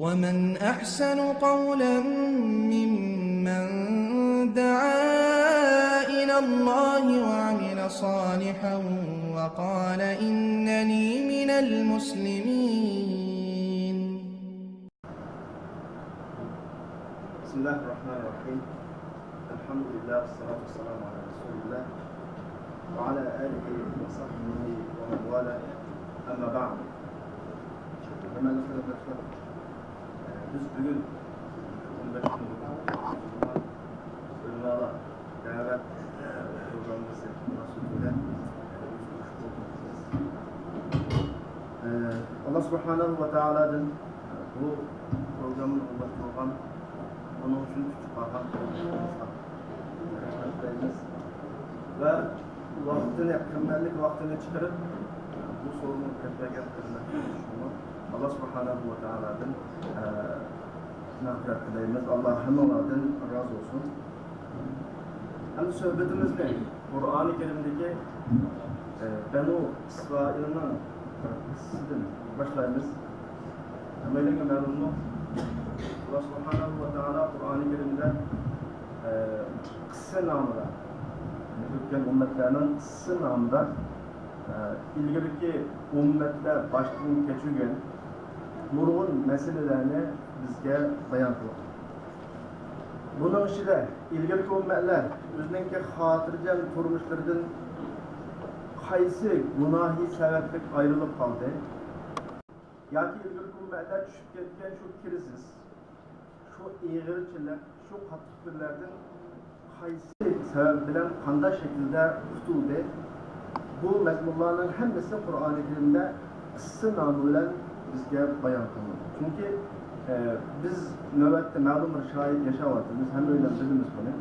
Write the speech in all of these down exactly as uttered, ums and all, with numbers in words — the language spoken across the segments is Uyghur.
ومن أحسن قولا ممن دعا إلى الله وعمل صالحا وقال إنني من المسلمين. بسم الله الرحمن الرحيم. الحمد لله والصلاة والسلام على رسول الله وعلى آله وصحبه ومن والاه. أما بعد. Hörmətli qardaşlar, e, biz bugün on beş gün ülmalar davet programımızı nasıl bilen Ee, Allah subhanahu va taolodan bu programmani o'zlashtirgan, uning uchun kuch chiqargan rahmat tilaymiz. Va vaqtini, qimmatli vaqtini chiqarib, bu so'rovni bergan Allah subhanahu va taolodan, e, mag'firat tilaymiz. Alloh hammalardan rozi bo'lsin. Endi suhbatimizni Qur'oni Karimdagi, e, Banu Isroilning qissasidan boshlaymiz. Hammalarga ma'lummi? Alloh subhanahu va taolo Qur'oni Karimda, e, qissa nomida, ya'ni o'tgan ummatlarning qissa nomida, e, ilgariki ummatlar boshdan kechirgan nurg'un masalalarni bizga bayon qildi. Buning ichida ilgariki ummatlar o'zininki xotirjam turmushlaridan qaysi gunohi sababli ayrilib qoldi? Yoki ilgariki ummatlar tushib ketgan shu krizis, shu eg'irchilik, shu qattiq kunlardan qaysi sabab bilan qanday shaklda qutuldi? Bu mazmunlarning hammasi Qur'oni Karimda qissa nomi bilan bizga bayon qilinadi. Chunki, e, biz navbatda ma'lum bir sharoit yashayapmiz. Hamma bilan bilamiz buni.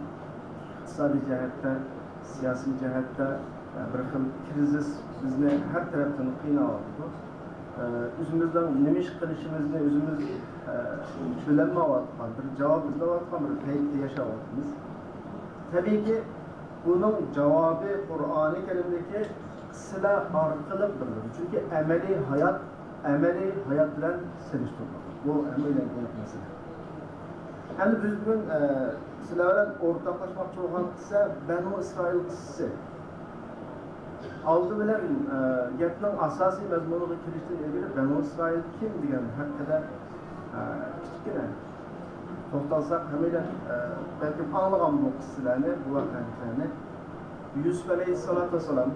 Iqtisodiy jihatda, siyosiy jihatda, e, bir xil krizis bizni har tarafdan qiynayotdi. E, o'zimizdan nima ish qilishimizni o'zimiz, e, bilolmayotgan, bir javob izlayotgan bir paytda yashayapmiz. Tabiiyki, buning javobi Qur'oni Karimdagi qissalar orqali beriladi. Chunki amaliy hayot, amaliy hayot bilan solishtiriladi. Bu hamma bilan aniq masala. Endi biz bugun, e, sizlar bilan o'rtoqlashmoqchi bo'lgan qissa Banu Isroil qissasi. Oldi bilan, e, gapning asosiy mazmuniga kirishdan ilgari Banu Isroil kim degan haqida, e, kichikkina to'xtalsak, hammalar, e, balkim anglagan bu qissalarni, bu voqealarni. Yusuf alayhissalatu vassalam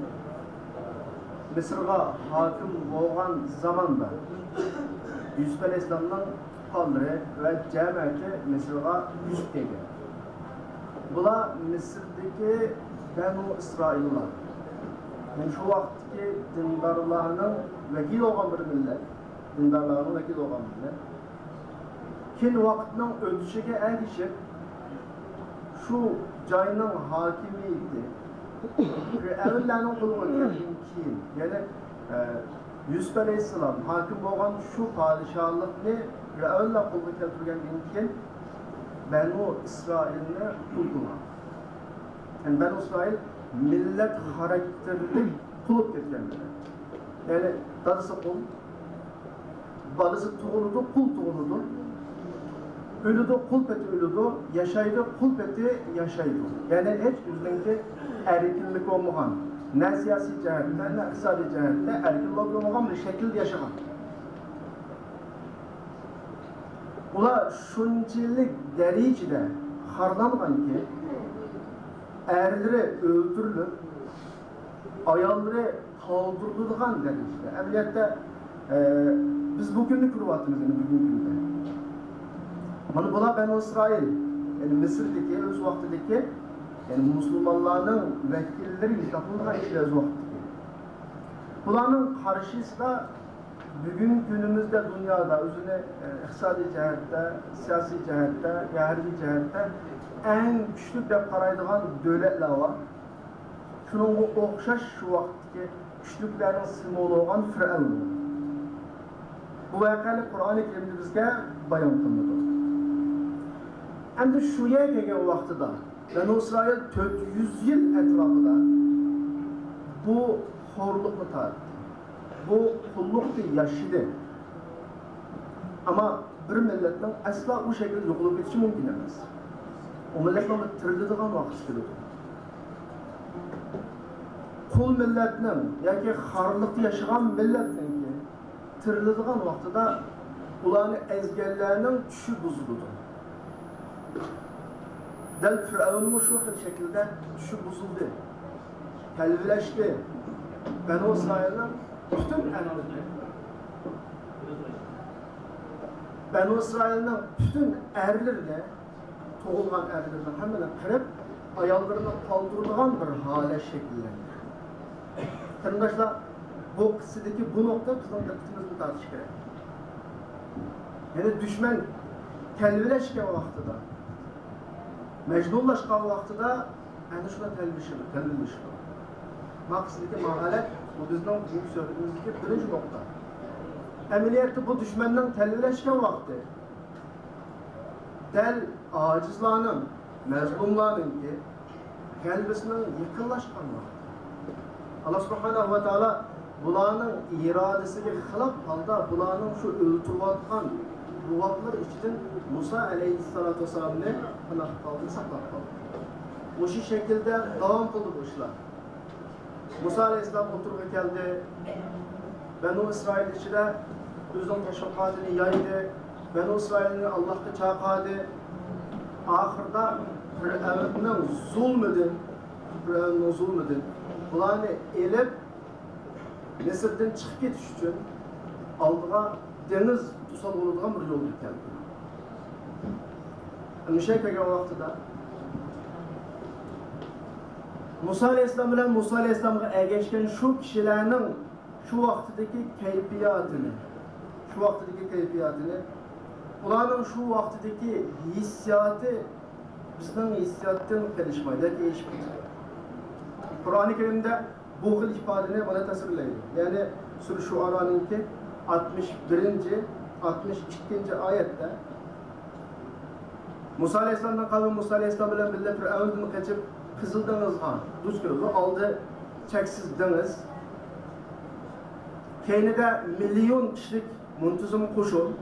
Misrga hokim bo'lgan zamonda Yusuf alayhissalomning tuqqanlari va jamiyati Misrga ko'chib kelgan. Bular Misrdagi Banu Isroillar. Ya'ni shu vaqtdagi dindorlarning vakili bo'lgan bir millat. Dindorlarning vakili bo'lgan millat. Keyin vaqtning o'tishiga ergashib, shu joyning hokimiyati fir'avnlarning qo'liga o'tgandan keyin, ya'ni, e, Yusuf alayhissalom hokim bo'lgan shu podshohlikni fir'avnlar qo'lga keltirgandan keyin Banu Isroilni qul qilgan. Ya'ni Banu Isroil millat xarakterli qul bo'lib ketgan millat. Ya'ni dadasi qul, balasi tug'iladi, qul tug'iladi. O'ladi, qul peti o'ladi, yashaydi, qul peti yashaydi. Ya'ni hech o'zininki erkinlik bo'lmagan, na siyosiy jihatdan, na iqtisodiy jihatdan erkinlik bo'lmagan bir shaklda yashagan. Ular shunchalik darajada xorlanganki, erlari o'ldirilib, ayollari qoldiriladigan darajada. Amaliyotda, e, biz bu kunni ko'ryapmiz, endi bugungi kunda. Mana bular Banu Isroil, ya'ni Misrdagi, o'z vaqtidagi, ya'ni musulmonlarning vakillari hisoblangan kishilar o'z vaqtidagi. Bularning qarshisida bugungi kunimizda dunyoda o'zini, e, iqtisodiy jihatda, siyosiy jihatda, harbiy jihatda eng kuchli deb qaraydigan davlatlar bor. Shuningga o'xshash shu vaqtdagi kuchliklarning simvoli bo'lgan Fir'avn. Bu voqeani Qur'oni Karimda bizga bayon qilinadi. Endi shu yerga kelgan vaqtida Banu Isroil to'rt yuz yil atrofida bu xo'rlikni tortdi. Bu qulluqda yashadi. Ammo بىر مىللەتنىڭ ئەسلا ئۇ شەكىلدە يوقىلىپ كېتىشى مۇمكىن ئەمەس. ئۇ مىللەتنىڭ بىر تىرىلىدىغان ۋاقتى كېلىدۇ. قۇل مىللەتنىڭ ياكى خارلىقتا ياشىغان مىللەتنىڭكى تىرىلىدىغان ۋاقتىدا ئۇلارنى ئەزگەنلەرنىڭ چۈشى بۇزۇلىدۇ. دەل پىرئەۋنمۇ شۇ خىل شەكىلدە چۈشى بۇزۇلدى، تەلۋىلەشتى. بەنۇ ئىسرائىلنىڭ پۈتۈن ئەرلىرىنى، بەنۇ ئىسرائىلنىڭ پۈتۈن ئەرلىرىنى، تۇغۇلغان ئەرلىرىنىڭ ھەممىنى قىرىپ، ئاياللىرىنى قالدۇرىدىغان بىر ھالەت شەكىللەندى. قېرىنداشلار، بۇ قىسسىدىكى بۇ نۇقتا بىزنىڭ دىققىتىمىزنى تارتىشى كېرەك. يەنى دۈشمەن تەلۋىلەشكەن ۋاقتىدا، مەجنۇنلاشقان ۋاقتىدا ئەنە شۇنداق تەلۋىشىدۇ، تەلۋىلىشىدۇ. ما قىسسىدىكى ما ھالەت، بۇ بىزنىڭ بۈگۈنكى سۆھبىتىمىزدىكى بىرىنچى نۇقتا. ئەمەلىيەتتە بۇ دۈشمەننىڭ تەلۋىلەشكەن ۋاقتى دەل ئاجىزلارنىڭ، مەزلۇملارنىڭكى غەلىبىسىنىڭ يېقىنلاشقان ۋاقتى. ئاللا سۇبھانەھۇ ۋە تائالا بۇلارنىڭ ئىرادىسىگە خىلاپ ھالدا بۇلارنىڭ شۇ ئۆلتۈرۈۋاتقان بوۋاقلىرى ئىچىدىن مۇسا ئەلەيھىسسالاتۇ ۋەسسالامنى پاناھ قىلدى، ساقلاپ قالدى. مۇشۇ شەكىلدە داۋام قىلدى بۇ ئىشلار. مۇسا ئەلەيھىسسالام ئوتتۇرىغا كەلدى. بەنۇ ئىسرائىل ئىچىدە ئۆزىنىڭ تەشۋىقاتىنى يايدى. بەنۇ ئىسرائىلنى ئاللاھقا چاقىردى. ئاخىرىدا پىرئەۋننىڭ زۇلمىدىن، پىرئەۋننىڭ زۇلمىدىن بۇلارنى ئېلىپ، مىسىردىن چىقىپ كېتىش ئۈچۈن ئالدىغا دېڭىز توسالغۇ بولىدىغان بىر يولغا كەلدى. مۇشۇ يەرگە كەلگەن ۋاقتىدا مۇسا ئەلەيھىسسالام بىلەن مۇسا ئەلەيھىسسالامغا ئەگەشكەن شۇ كىشىلەرنىڭ شۇ ۋاقتىدىكى كەيپىياتىنى، شۇ ۋاقتىدىكى كەيپىياتىنى، ئۇلارنىڭ شۇ ۋاقتىدىكى ھېسسىياتى بىزنىڭ ھېسسىياتتىن قېلىشمايدۇ، ياكى ئېشىپ كېتىدۇ. قۇرئانى كەرىمدە بۇ خىل ئىپادىنى مانا تەسۋىرلەيدۇ. يەنى سۈرە شۇئارانىڭكى ئاتمىش بىرىنچى، ئاتمىش ئىككىنچى ئايەتتە مۇسا ئەلەيھىسسالامنىڭ قەۋمى مۇسا ئەلەيھىسسالام بىلەن بىللە پىرئەۋندىن قېچىپ قىزىل دېڭىزغا دۇچ كېلىدۇ. ئالدى چەكسىز دېڭىز. كەينىدە مىليون كىشىلىك مۇنتىزىم قوشۇن.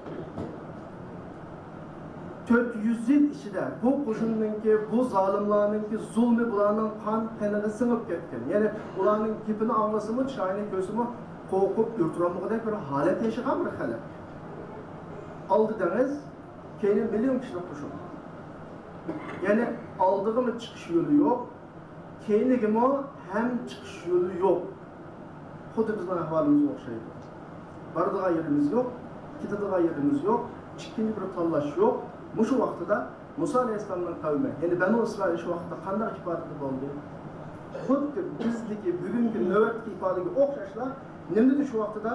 تۆت يۈز يىل ئىچىدە بۇ قوشۇننىڭكى، بۇ زالىملارنىڭكى زۇلمى بۇلارنىڭ قان قېنىغا سىڭىپ كەتكەن. يەنى ئۇلارنىڭ گېپىنى ئاڭلىسىمۇ، چىرايىنى كۆرسىمۇ قورقۇپ يۈرۈپ تۇرالمىغۇدەك بىر ھالەت ياشىغان بىر خەلق. ئالدى دېڭىز، كەينى مىليون كىشىلىك قوشۇن. يەنى ئالدىغىمۇ چىقىش يولى يوق، كەينىگىمۇ ھەم چىقىش يولى يوق. خۇددى بىزنىڭ ئەھۋالىمىزغا ئوخشايدۇ. بارىدىغان يېرىمىز يوق، كېتىدىغان يېرىمىز يوق، ئىككىنچى بىر تاللاش يوق. مۇشۇ ۋاقتىدا مۇسا ئەلەيھىسسالامنىڭ قەۋمى، يەنى بەنۇ ئىسرائىل شۇ ۋاقىتتا قانداق ئىپادىدە بولدى؟ خۇددى بىزدىكى بۈگۈنكى نۆۋەتتىكى ئىپادىگە ئوخشاشلا، نېمە دېدى شۇ ۋاقتىدا؟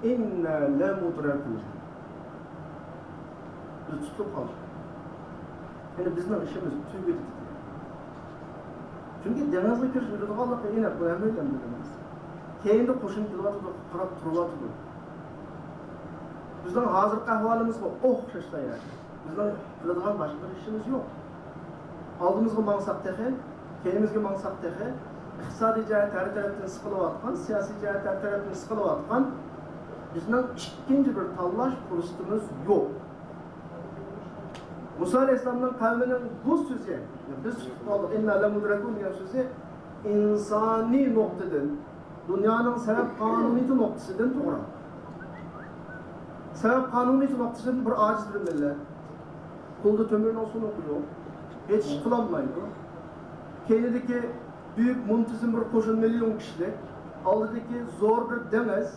«ئىننا لەمۇدرەكۇن.» بىز تۇتۇلۇپ قالدۇق. يەنى بىزنىڭ ئىشىمىز تۈگىدى دېدى. چۈنكى دېڭىزغا كىرىش بىلىدىغانلىقى ئېنىق، بۇ ھەممەيلەن بىلىمىز. كەينىدە قوشۇن كېلىۋاتىدۇ، قاراپ تۇرۇۋاتىدۇ. بىزنىڭ ھازىرقى ئەھۋالىمىزغا ئوخشاشلا يەنى. بىزنىڭ قىلىدىغان باشقا بىر ئىشىمىز يوق. ئالدىمىزغا ماڭساق تېخى، كەينىمىزگە ماڭساق تېخى، ئىقتىسادىي جەھەتتە ھەر تەرەپتىن سىقىلىۋاتقان، سىياسىي جەھەتتە ھەر تەرەپتىن سىقىلىۋاتقان، بىزنىڭ ئىككىنچى بىر تاللاش پۇرسىتىمىز يوق. مۇسا ئەلەيھىسسالامنىڭ قەۋمىنىڭ بۇ سۆزى، «بىز تۇتۇپ قالدۇق، ئىننا لەمۇدرەكۇن» دېگەن سۆزى ئىنسانىي نۇقتىدىن، دۇنيانىڭ سەۋەب قانۇنىيىتى نۇقتىسىدىن توغرا. سەۋەب قانۇنىيىتى نۇقتىسىدىن بىر ئاجىز بىر مىللەت. قولىدا تۆمۈرنىڭ سۇنۇقى يوق. ھېچ ئىش قىلالمايدۇ. كەينىدىكى بۈيۈك مۇنتىزىم بىر قوشۇن، مىليون كىشىلىك. ئالدىدىكى زور بىر دېڭىز.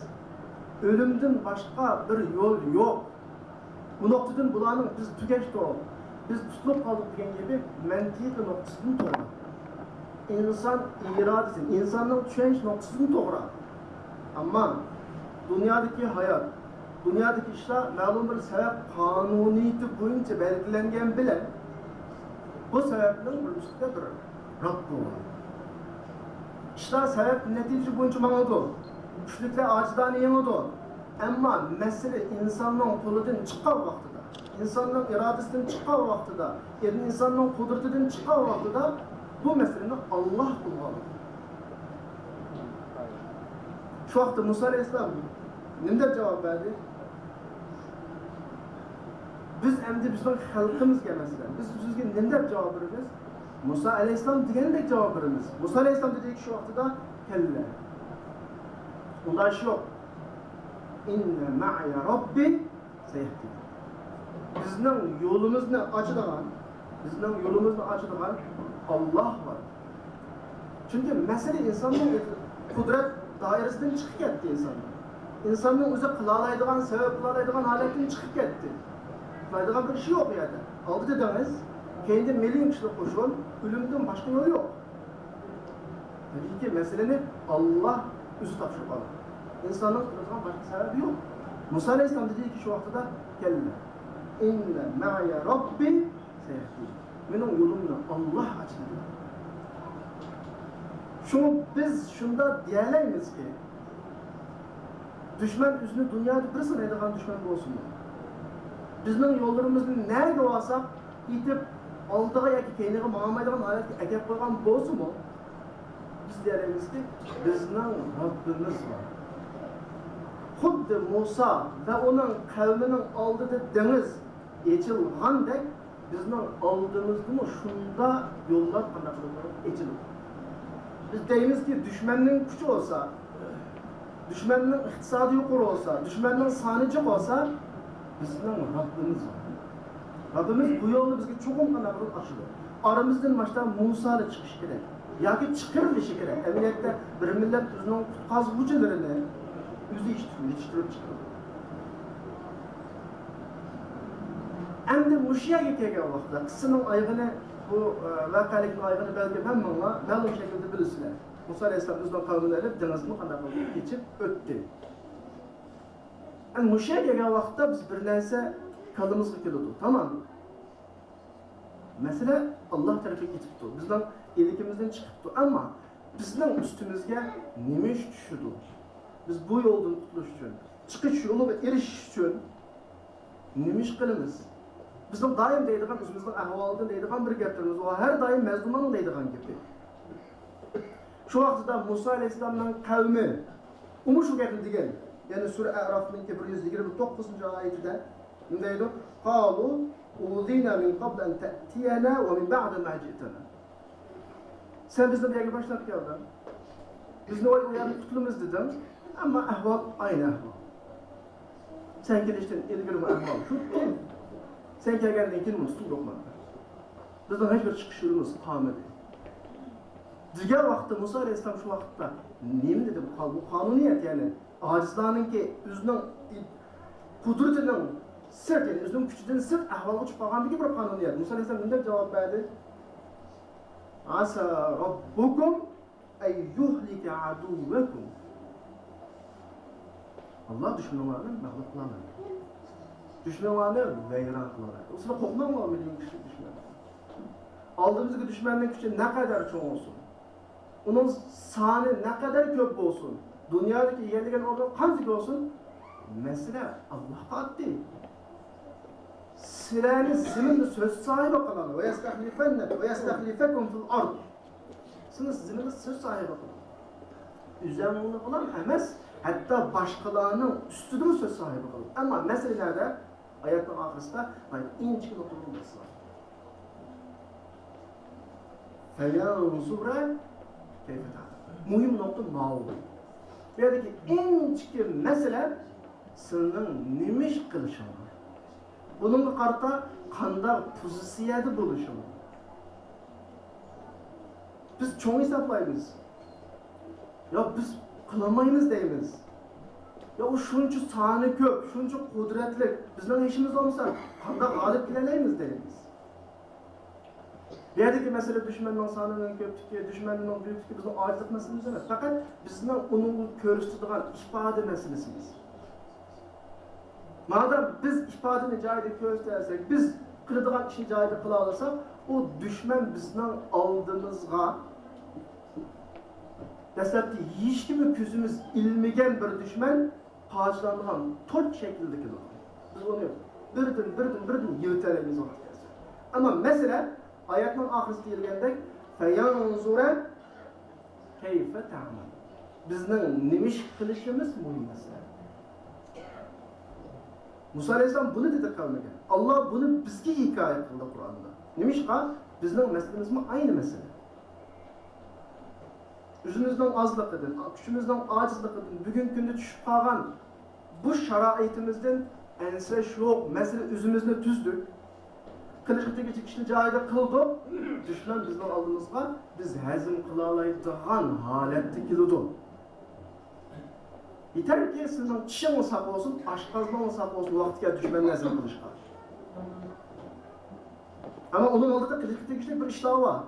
ئۆلۈمدىن باشقا بىر يول يوق. بۇ نۇقتىدىن بۇلارنىڭ «بىز تۈگەشتۇق، بىز تۇتۇلۇپ قالدۇق» دېگەن گېپى مەنتىقىي نۇقتىسىدىن توغرا. ئىنسان ئىرادىسى، ئىنساننىڭ چۈشەنچ نۇقتىسىدىن توغرا. ئەمما دۇنيادىكى ھايات، دۇنيادىكى ئىشلار مەلۇم بىر سەۋەب قانۇنىيىتى بويىچە بەلگىلەنگەن بىلەن، بۇ سەۋەبنىڭ بىر ئۈستىدە بىر رەب بولغان. ئىشلار سەۋەب نەتىجە بويىچە ماڭىدۇ. كۈچلۈكلەر ئاجىزلارنى يېڭىدۇ. ئەمما مەسىلە ئىنساننىڭ قولىدىن چىققان ۋاقتىدا، ئىنساننىڭ ئىرادىسىدىن چىققان ۋاقتىدا، يەنى ئىنساننىڭ قۇدرىتىدىن چىققان ۋاقتىدا بۇ مەسىلىنى ئاللاھ قولغا ئالىدۇ. شۇ ۋاقىتتا مۇسا ئەلەيھىسسالام نېمە دەپ جاۋاب بەردى؟ بىز ئەمدى بىزنىڭ خەلقىمىزگە، مەسىلەن، بىز سىزگە نېمە دەپ جاۋاب بېرىمىز؟ مۇسا ئەلەيھىسسالام دېگەندەك جاۋاب بېرىمىز. مۇسا ئەلەيھىسسالام دېدىكى شۇ ۋاقتىدا، كەللە، ئۇنداق ئىش يوق. ئىننە مەئىيە راببى سەيەھدىن. بىزنىڭ يولىمىزنى ئاچىدىغان، بىزنىڭ يولىمىزنى ئاچىدىغان ئاللاھ بار. چۈنكى مەسىلە ئىنساننىڭ قۇدرەت دائىرىسىدىن چىقىپ كەتتى ئىنسان. ئىنساننىڭ ئۆزى قىلالايدىغان، سەۋەب قىلالايدىغان ھالەتتىن چىقىپ كەتتى. قىلالايدىغان بىر ئىشى يوق بۇ يەردە. ئالدىدا دېڭىز، كەينىدە مىليون كىشىلىك قوشۇن، ئۆلۈمدىن باشقا يول يوق. تەبىئىيكى، مەسىلىنى ئاللاھ ئۆزى تاپشۇرۇپ ئالدى. ئىنساننىڭ قىلىدىغان باشقا سەۋەبى يوق. مۇسا ئەلەيھىسسالام دېدىكى شۇ ۋاقتىدا، كەللە، ئىننە مەئىيە راببى سەيەھدىن. مېنىڭ يولۇمنى ئاللاھ ئاچىدۇ. شۇڭا بىز شۇنداق دېيەلەيمىزكى، دۈشمەن ئۆزىنى دۇنيادا بىر سانايدىغان دۈشمەن بولسىمۇ، بىزنىڭ يوللىرىمىزنى نەگە بارساق ئېتىپ، ئالدىغا ياكى كەينىگە ماڭالمايدىغان ھالەتكە ئەكەپ قويغان بولسىمۇ، بىز دېيەلەيمىزكى، بىزنىڭ رەببىمىز بار. خۇددى مۇسا ۋە ئۇنىڭ قەۋمىنىڭ ئالدىدا دېڭىز ئېچىلغاندەك، بىزنىڭ ئالدىمىزدىمۇ شۇنداق يوللار قانداق قىلىپ ئېچىلىدۇ. بىز دەيمىزكى، دۈشمەننىڭ كۈچى بولسا، دۈشمەننىڭ ئىقتىسادى يۇقىرى بولسا، دۈشمەننىڭ سانى جىق بولسا، بىزنىڭ رەببىمىز بار. رەببىمىز بۇ يولنى بىزگە چوقۇم قانداق قىلىپ ئاچىدۇ. ئارىمىزدىن باشتا مۇسالار چىقىشى كېرەك ياكى چىقىرىلىشى كېرەك. ئەمەلىيەتتە بىر مىللەت ئۆزىنىڭ قۇتقازغۇچىلىرىنى ئۆزى يېتىشتۈرۈپ چىقىرىدۇ. ئەمدى مۇشۇ يەرگە كەلگەن ۋاقىتتا قىسسىنىڭ ئايىغىنى، بۇ، ئە، ۋەقەلىكنىڭ ئايىغىنى بەلكىم ھەممىڭلار مەلۇم شەكىلدە بىلىسىلەر. مۇسا ئەلەيھىسسالام ئۆزىنىڭ قەۋمىنى ئېلىپ دېڭىزنى قانداق قىلىپ كېچىپ ئۆتتى. ئەمدى مۇشۇ يەرگە كەلگەن ۋاقىتتا بىز بىر نەرسە كاللىمىزغا كېلىدۇ. تامام. مەسىلە ئاللاھ تەرىپىگە كېتىپتۇ. بىزنىڭ ئىلكىمىزدىن چىقىپتۇ. ئەمما بىزنىڭ ئۈستىمىزگە نېمە ئىش چۈشىدۇ؟ بىز بۇ يولدىن قۇتۇلۇش ئۈچۈن، چىقىش يولىغا ئېرىشىش ئۈچۈن نېمە ئىش قىلىمىز؟ بىزنىڭ دائىم دەيدىغان، ئۆزىمىزنىڭ ئەھۋالىدىن دەيدىغان بىر گەپلىرىمىز بار. ھەر دائىم مەزلۇمنىڭ دەيدىغان گېپى. شۇ ۋاقتىدا مۇسا ئەلەيھىسسالامنىڭ قەۋمى، ئۇمۇ شۇ گەپنى دېگەن. يەنى سۈرە ئەرافنىڭكى بىر يۈز يىگىرمە توققۇزىنچى ئايىتىدە نېمە دەيدۇ؟ قالوا أوذينا من قبل أن تأتينا ومن بعد ما جئتنا. سەن بىزنى بۇ يەرگە باشلاپ كەلدىڭ. بىزنى ئۇ يەردىن قۇتۇلىمىز دېدىڭ. ئەمما ئەھۋال ئاينى ئەھۋال. سەن كېلىشتىن ئىلگىرىمۇ ئەھۋال شۇ. سەن كەلگەندىن كېيىن بۇنى تۇتۇپ بولمىدى. بىزنىڭ ھېچ بىر چىقىش يولىمىز قالمىدى. دېگەن ۋاقىتتا مۇسا ئەلەيھىسسالام شۇ ۋاقىتتا نېمە دېدى؟ بۇ قان-، بۇ قانۇنىيەت، يەنى ئاجىزلارنىڭكى ئۆزىنىڭ قۇدرىتىنىڭ سىرت، يەنى ئۆزىنىڭ كۈچىدىن سىرت ئەھۋالغا چۈشۈپ قالغاندىكى بىر قانۇنىيەت. مۇسا ئەلەيھىسسالام نېمە دەپ جاۋاب بەردى؟ عسى ربكم أن يهلك عدوكم. ئاللاھ دۈشمىنىڭلارنى مەغلۇپ قىلالايدۇ. دۈشمىنىڭلارنى ۋەيران قىلالايدۇ. ئۇ سىلەر قورقماڭلار، مىليون كىشىلىك دۈشمەن. ئالدىمىزدىكى دۈشمەننىڭ كۈچى نەقەدەر چوڭ بولسۇن، ئۇنىڭ سانى نەقەدەر كۆپ بولسۇن، دۇنيادىكى ئىگىلىگەن ئورنى قانچىلىك بولسۇن، مەسىلە ئاللاھقا ئاتتى. سىلەرنى زېمىندا سۆز ساھىبى قىلىدۇ. ويستخلفنكم، ويستخلفكم في الأرض. سىلەرنى زېمىندا سۆز ساھىبى قىلىدۇ. ئۆزۈڭلارلا ئەمەس، ھەتتا باشقىلارنىڭ ئۈستىدىمۇ سۆز ساھىبى قىلىدۇ. ئەمما مەسىلە نەدە؟ ئايەتنىڭ ئاخىرىسىدا ئىنچىكە نۇقتىنى باسىدۇ. فينظر كيف تعملون. مۇھىم نۇقتا ماۋۇ. بۇ يەردىكى ئىنچىكە مەسىلە سىلىنىڭ نېمە ئىش قىلىشىڭلار. بۇنىڭغا قارىتا قانداق پوزىتسىيەدە بولۇشىڭلار. بىز چوڭ ھېسابلايمىز. يا بىز قىلالمايمىز دەيمىز. يا ئۇ شۇنچە سانى كۆپ، شۇنچە قۇدرەتلىك، بىزنىڭ ئىشىمىز بولمىسا قانداق غالىب كېلەلەيمىز دەيمىز. بۇ يەردىكى مەسىلە دۈشمەننىڭ سانىنىڭ كۆپلۈكى، دۈشمەننىڭ بۈيۈكلۈكى بىزنىڭ ئاجىزلىق مەسىلىمىز ئەمەس. پەقەت بىزنىڭ ئۇنىڭغا كۆرسىتىدىغان ئىپادە مەسىلىسىمىز. مادام بىز ئىپادىنى جايىدا كۆرسىتەلىسەك، بىز قىلىدىغان ئىشنى جايىدا قىلالىساق، ئۇ دۈشمەن بىزنىڭ ئالدىمىزغا، دەسلەپتە ھېچكىمنى كۆزىمىز ئىلمىگەن بىر دۈشمەن پارچىلانغان تورت شەكلىدە كېلىدۇ. بىز ئۇنى بىردىن، بىردىن، بىردىن يىرتالايمىز ۋاقىت كەلسە. ئەمما مەسىلە، ئايەتنىڭ ئاخىرىدا دېيىلگەندەك، فينظر كيف تعملون. بىزنىڭ نېمە ئىش قىلىشىمىز مۇھىم مەسىلە. مۇسا ئەلەيھىسسالام بۇنى دېدى قەۋمىگە. ئاللا بۇنى بىزگە ھېكايە قىلدى قۇرئاندا. نېمىشقا؟ بىزنىڭ مەسىلىمىزمۇ ئەينى مەسىلە. ئۆزىمىزنىڭ ئازلىقىدىن، كۈچىمىزنىڭ ئاجىزلىقىدىن، بۈگۈنكى كۈندە چۈشۈپ قالغان بۇ شارائىتىمىزدىن ئەنسىرەش يوق. مەسىلەن، ئۆزىمىزنى تۈزدۇق. قىلىشقا تېگىشلىك ئىشنى جايىدا قىلدۇق. دۈشمەن بىزنىڭ ئالدىمىزغا بىز ھەزىم قىلالايدىغان ھالەتتە كېلىدۇ. يېتەركى، سىزنىڭ چىشىڭىز ساق بولسۇن، ئاشقازىنىڭىز ساق بولسۇن، ۋاقتى كەلدى دۈشمەننى ھەزىم قىلىشقا. ئەمما ئۇنىڭ ئالدىدا قىلىشقا تېگىشلىك بىر ئىشلار بار.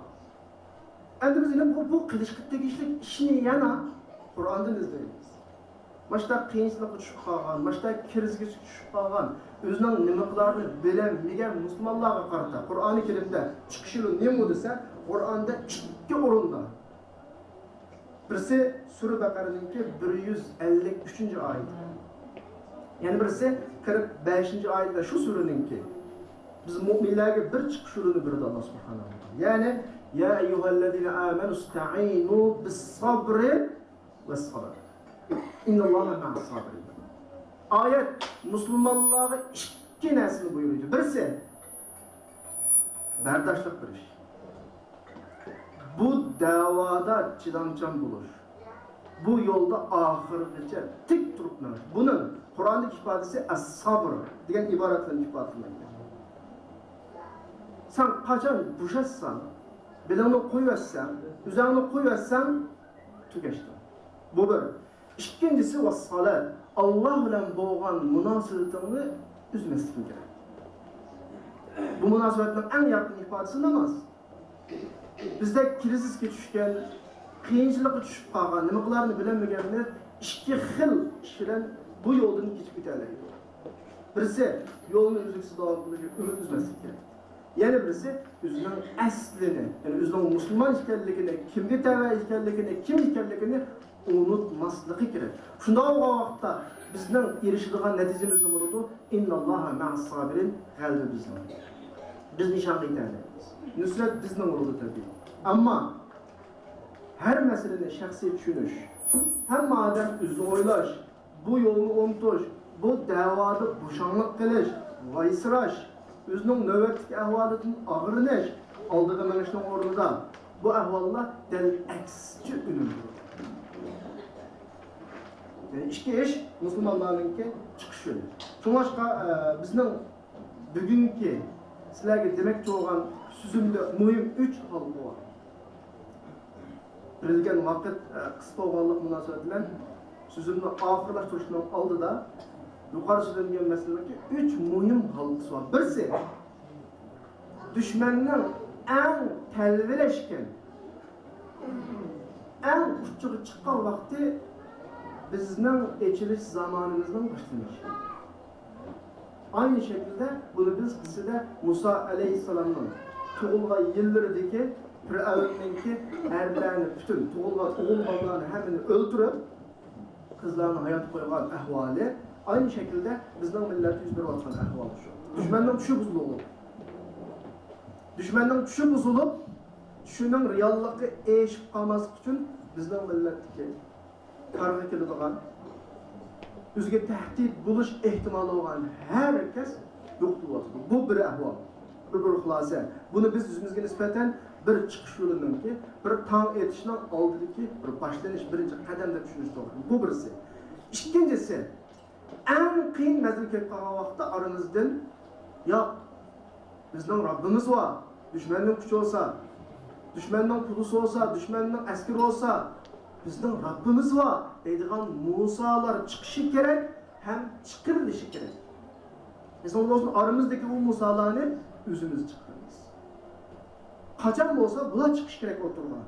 ئەمدى بىز يەنە بۇ، بۇ قىلىشقا تېگىشلىك ئىشنى يەنە قۇرئاندىن ئىزدەيمىز. ماشتا قىيىنچىلىققا چۈشۈپ قالغان، ماشتا كىرىزىسكە چۈشۈپ قالغان، ئۆزىنىڭ نېمە قىلارىنى بىلەلمىگەن مۇسۇلمانلارغا قارىتا قۇرئانى كەرىمدە چىقىش يولى نېمە دېسە، قۇرئاندا ئىككى ئورۇندا. بىرسى سۈرە بەقەرىنىڭكى بىر يۈز ئەللىك ئۈچىنچى ئايىتى. يەنە بىرسى قىرىق بەشىنچى ئايەتتە شۇ سۈرىنىڭكى. بىز مۆمىنلەرگە بىر چىقىش يولىنى بەردى ئاللا سۇبھانەھۇ ۋە تائالا. يەنى، يا ئەييۇھەللەزىنە ئامەنۇ ئىستەئىنۇ بىسسابرى ۋەسسابىر. ئىننەللاھە مەئەسسابىرىن. ئايەت مۇسۇلمانلارغا ئىككى نەرسىنى بۇيرۇيدۇ. بىرسى، بەرداشلىق بېرىش. بۇ دەۋادا چىدامچان بولۇش. بۇ يولدا ئاخىرغىچە تىك تۇرۇپ مېڭىش. بۇنىڭ قۇرئاندىكى ئىپادىسى ئەس-سابىر دېگەن ئىبارەت بىلەن ئىپادىلەنگەن. سەن قاچان بوشاشساڭ، بېلىڭنى قويۇۋەتسەڭ، ئۆزۈڭنى قويۇۋەتسەڭ، تۈگەشتىڭ. بۇ بىر. ئىككىنچىسى، ۋەسسالات. ئاللا بىلەن بولغان مۇناسىۋىتىڭنى ئۈزمەسلىكىڭ كېرەك. بۇ مۇناسىۋەتنىڭ ئەڭ يارقىن ئىپادىسى ناماز. بىزدەك كىرىزىسكە چۈشكەن، قىيىنچىلىققا چۈشۈپ قالغان، نېمە قىلارىنى بىلەلمىگەنلەر ئىككى خىل ئىش بىلەن بۇ يولدىن كېچىپ كېتەلەيدۇ. بىرسى، يولنى ئۈزلۈكسىز داۋام قىلىشى، ئۈمىد ئۈزمەسلىك كېرەك. يەنە بىرسى، ئۆزىنىڭ ئەسلىنى، يەنى ئۆزىنىڭ مۇسۇلمان ئىكەنلىكىنى، كىمگە تەۋە ئىكەنلىكىنى، كىم ئىكەنلىكىنى ئۇنتۇماسلىقى كېرەك. شۇنداق بولغان ۋاقىتتا بىزنىڭ ئېرىشىدىغان نەتىجىمىز نېمە بولىدۇ؟ ئىنناللاھە مەئەس سابىرىن، غەلىبە بىزنىڭ. بىز نىشانغا يېتەلەيمىز. نۇسرەت بىزنىڭ ئورۇندا تەبىئىي. ئەمما ھەر مەسىلىنى شەخسىي چۈشىنىش، ھەممە ئادەم ئۆزىنى ئويلاش، بۇ يولنى ئۇنتۇش، بۇ دەۋادا بوشاڭلىق قىلىش، ۋايسىراش، ئۆزىنىڭ نۆۋەتتىكى ئەھۋالىدىن ئاغرىنىش، ئالدىغا مېڭىشنىڭ ئورنىدا بۇ ئەھۋاللار دەل ئەكسىچە ئۈنۈم بېرىدۇ. يەنى ئىككى ئىش مۇسۇلمانلارنىڭكى چىقىش يولى. شۇڭلاشقا، ئە، بىزنىڭ بۈگۈنكى سىلەرگە دېمەكچى بولغان سۆزۈمدە مۇھىم ئۈچ ھالقا بار. بېرىلگەن ۋاقىت، ئە، قىس بولغانلىق مۇناسىۋەتى بىلەن سۆزۈمنى ئاخىرلاشتۇرۇشنىڭ ئالدىدا يۇقىرى سۆزلەنگەن مەسىلىدىكى ئۈچ مۇھىم ھالقىسى بار. بىرسى، دۈشمەننىڭ ئەڭ تەلۋىلەشكەن، ئەڭ ئۇچىغا چىققان ۋاقتى بىزنىڭ ئېچىلىش زامانىمىزنىڭ باشلىنىشى. ئاينى شەكىلدە بۇنى بىز قىسسىدە مۇسا ئەلەيھىسسالامنىڭ تۇغۇلغان يىللىرىدىكى پىرئەۋننىڭكى ئەرلەرنى پۈتۈن تۇغۇلغان ئوغۇل بالىلارنى ھەممىنى ئۆلتۈرۈپ، قىزلارنى ھايات قويغان ئەھۋالى ئاينى شەكىلدە بىزنىڭ مىللەتتە يۈز بېرىۋاتقان ئەھۋال شۇ. دۈشمەننىڭ چۈشى بۇزۇلغۇ. دۈشمەننىڭ چۈشى بۇزۇلۇپ، چۈشىنىڭ رېئاللىقى ئېشىپ قالماسلىق ئۈچۈن بىزنىڭ مىللەتتىكى كارغا كېلىدىغان، ئۆزىگە تەھدىت بولۇش ئېھتىمالى بولغان ھەر كەس يوقىتىلىۋاتىدۇ. بۇ بىر ئەھۋال، بىر، بىر خۇلاسە. بۇنى بىز ئۆزىمىزگە نىسبەتەن بىر چىقىش يولىنىڭكى، بىر تاڭ ئېتىشنىڭ ئالدىدىكى بىر باشلىنىش، بىرىنچى قەدەم دەپ چۈشىنىش توغرا. بۇ بىرسى. ئىككىنچىسى، ئەڭ قىيىن مەزگىل كېلىپ قالغان ۋاقىتتا ئارىمىزدىن، ياق، بىزنىڭ رەببىمىز بار. دۈشمەننىڭ كۈچى بولسا، دۈشمەننىڭ پۇلىسى بولسا، دۈشمەننىڭ ئەسكىرى بولسا، بىزنىڭ رەببىمىز بار دەيدىغان مۇسالار چىقىشى كېرەك ھەم چىقىرىلىشى كېرەك. ئېسىڭىزدە بولسۇن، ئارىمىزدىكى ئۇ مۇسالارنى ئۆزىمىز چىقىرىمىز. قاچان بولسا بۇلار چىقىشى كېرەك ئوتتۇرىغا.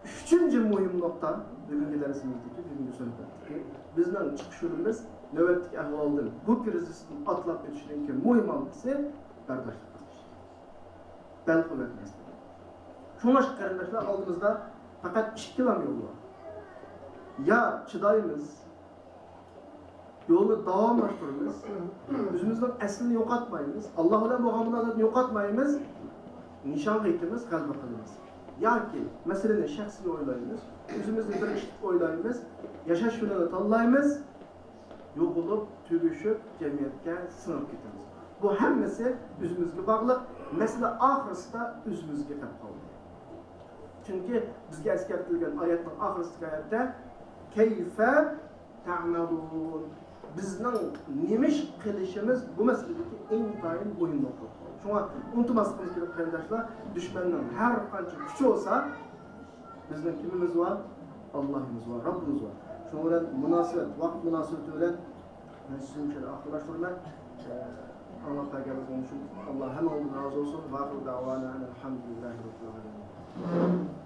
ئۈچىنچى مۇھىم نۇقتا، بۈگۈنكى دەرسىمىزدىكى، بۈگۈنكى سۆھبەتتىكى، بىزنىڭ چىقىش يولىمىز نۆۋەتتىكى ئەھۋالدىن، بۇ كىرىزىستىن ئاتلاپ ئۆتۈشنىڭكى مۇھىم ھالقىسى بەرداشلىق قىلىش. بەل قۇۋۋەت مەسىلىسى. شۇڭلاشقا قېرىنداشلار، ئالدىمىزدا پەقەت ئىككىلا يول بار. يا چىدايمىز، يولنى داۋاملاشتۇرىمىز. ئۆزىمىزنىڭ ئەسلىنى يوقاتمايمىز. ئاللا بىلەن بولغان مۇناسىۋەتنى يوقاتمايمىز. نىشانغا يېتىمىز، غەلىبە قىلىمىز. ياكى مەسىلىنى شەخسىي ئويلايمىز. ئۆزىمىزنى بىر ئىش دەپ ئويلايمىز. ياشاش يولىنى تاللايمىز. يوقىلىپ، تۈگىشىپ، جەمئىيەتكە سىڭىپ كېتىمىز. بۇ ھەممىسى ئۆزىمىزگە باغلىق. مەسىلە ئاخىرسىدا ئۆزىمىزگە كەپ قالدى. چۈنكى بىزگە ئەسكەرتىلگەن ئايەتنىڭ ئاخىرسىدىكى ئايەتتە، كەيفە تەمەلۇن. بىزنىڭ نېمە ئىش قىلىشىمىز بۇ مەسىلىدىكى ئىنتايىن مۇھىم نۇقتا. شۇڭا ئۇنتۇماسلىقىمىز كېرەك، قېرىنداشلار، دۈشمەننىڭ ھەر قانچە كۈچى بولسا، بىزنىڭ كىمىمىز بار؟ ئاللاھىمىز بار، رەببىمىز بار. شۇنىڭ بىلەن مۇناسىۋەت، ۋاقىت مۇناسىۋىتى بىلەن مەن سۆزۈمنى شۇ يەردە ئاخىرلاشتۇرىمەن. ئاڭلاپ بەرگەنلىكىڭىز ئۈچۈن ئاللا ھەممىڭىزدىن رازى بولسۇن. ۋاخىرۇ دەۋانا ئەنىل ھەمدۇلىللاھى رەببىل ئالەمىن.